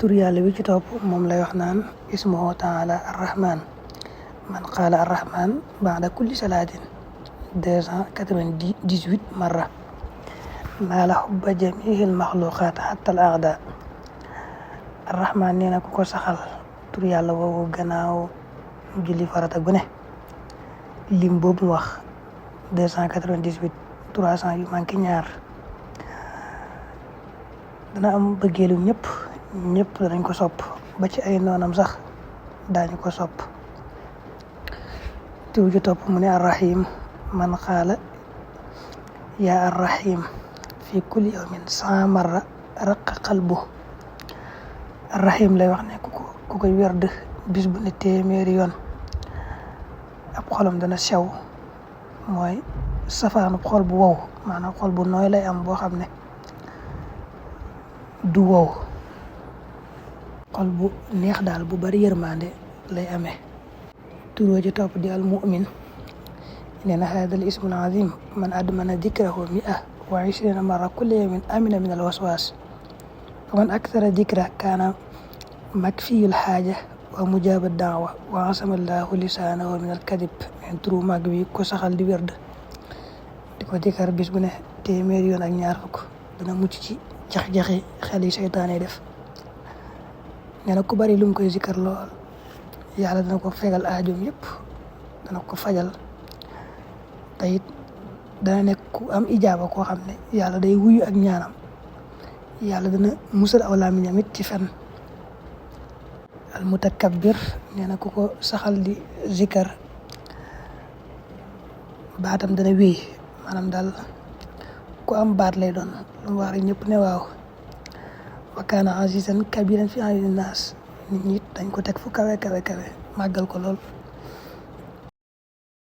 tur yàlla wi ci topp moom lay wax naan ismuhu taala arrahman man qaala arrahman baada kulli salaatin 298 marra naala xubba jamiihil maxluqaat xatta al aada arrahman nee na ku ko saxal tur yàlla woowu gannaaw julli farata gu ne lim boobu mu wax 298 300 yu manqué ñaar dana am bëggeelu ñëpp danañ ko sopp ba ci ay noonam sax daañu ko sopp tur ju topp mu ne arrahim man qaala yaa arrahim fi kulli yawmin 100 marra raqa qalbu arrahim lay wax ne ku koy werd bis bu ne téeméeri yoon ab xolam dana sew mooy safaanu xol bu wow maanaam xol bu nooy lay am boo xam ne du wow xol bu neex daal bu bari yërmande lay amee turoo ji topp di al mu'min nee na hada al ismu al azim man admana dikrahu 120 marra kulli yawmin amina min al waswas wa man akthara dikra kaana makfiyul xaaja wa mujaba daawa wa asama allahu lisaanahu min al kadib men turu mag bi ko saxal di werd di ko dikar bis bu ne téeméer yoon ak ñaar fukk dana mucc ci jax-jaxi xel yi seytaane def nee na ku bari lu mu koy zikar lool yàlla dana ko fegal aajoom yëpp dana ko fajal te it dana nekk ku am ijaaba koo xam ne yàlla day wuyu ak ñaanam yàlla dana musal aw làmmiñam it ci fen al mutakabbir nee na ku ko saxal di zikar baatam dana wéy maanaam daal ku am baat lay doon lu mu wax rek ñëpp ne waaw wa kaana azizan kabiran fi ayuni naas nit ñi dañ ko teg fu kawe màggal ko lool